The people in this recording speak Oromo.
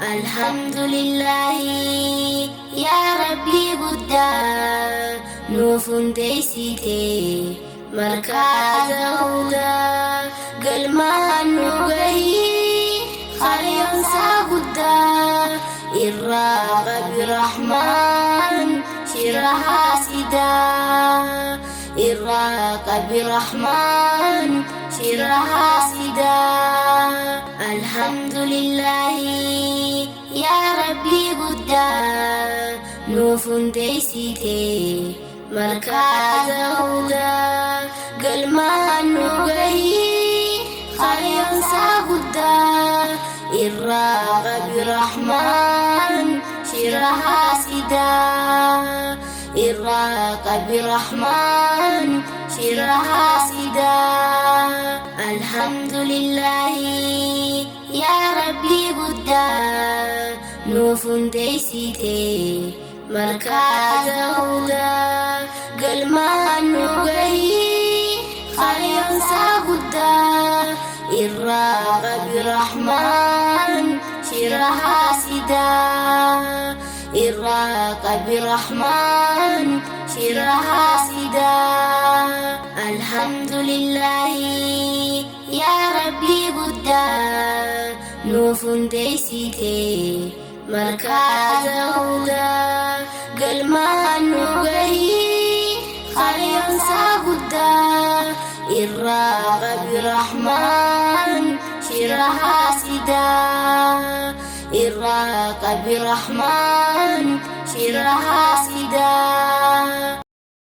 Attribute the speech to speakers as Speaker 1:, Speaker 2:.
Speaker 1: Alhamdulillaahi yaa Rabbii guddaa nuuf hundeessite markaza hudaa galmaan nu gahii kaayyoonsaa guddaa irraa qabi rahmaan shira haasidaa irraa qabi rahmaan shira haasidaa. Alhamdulillaahi yaa Rabbii guddaa nuuf hundeessite markaza hudaa galmaan nu gahii kaayyoonsaa guddaa irraa qabi rahmaan shira haasidaa irraa qabi rahmaan shira haasidaa. Alhamdulillaahi yaa Rabbii guddaa nuuf hundeessite markaza hudaa galmaan nu gahii kaayyoonsaa guddaa irraa qabi rahmaan shira haasidaa irraa qabi rahmaan shira haasidaa. Alhamdulillaahi yaa Rabbii guddaa nuuf hundeessite markaza hudaa galmaan nu gahii kaayyoonsaa guddaa irraa qabi rahmaan shira haasidaa irraa qabi rahmaan shira haasidaa.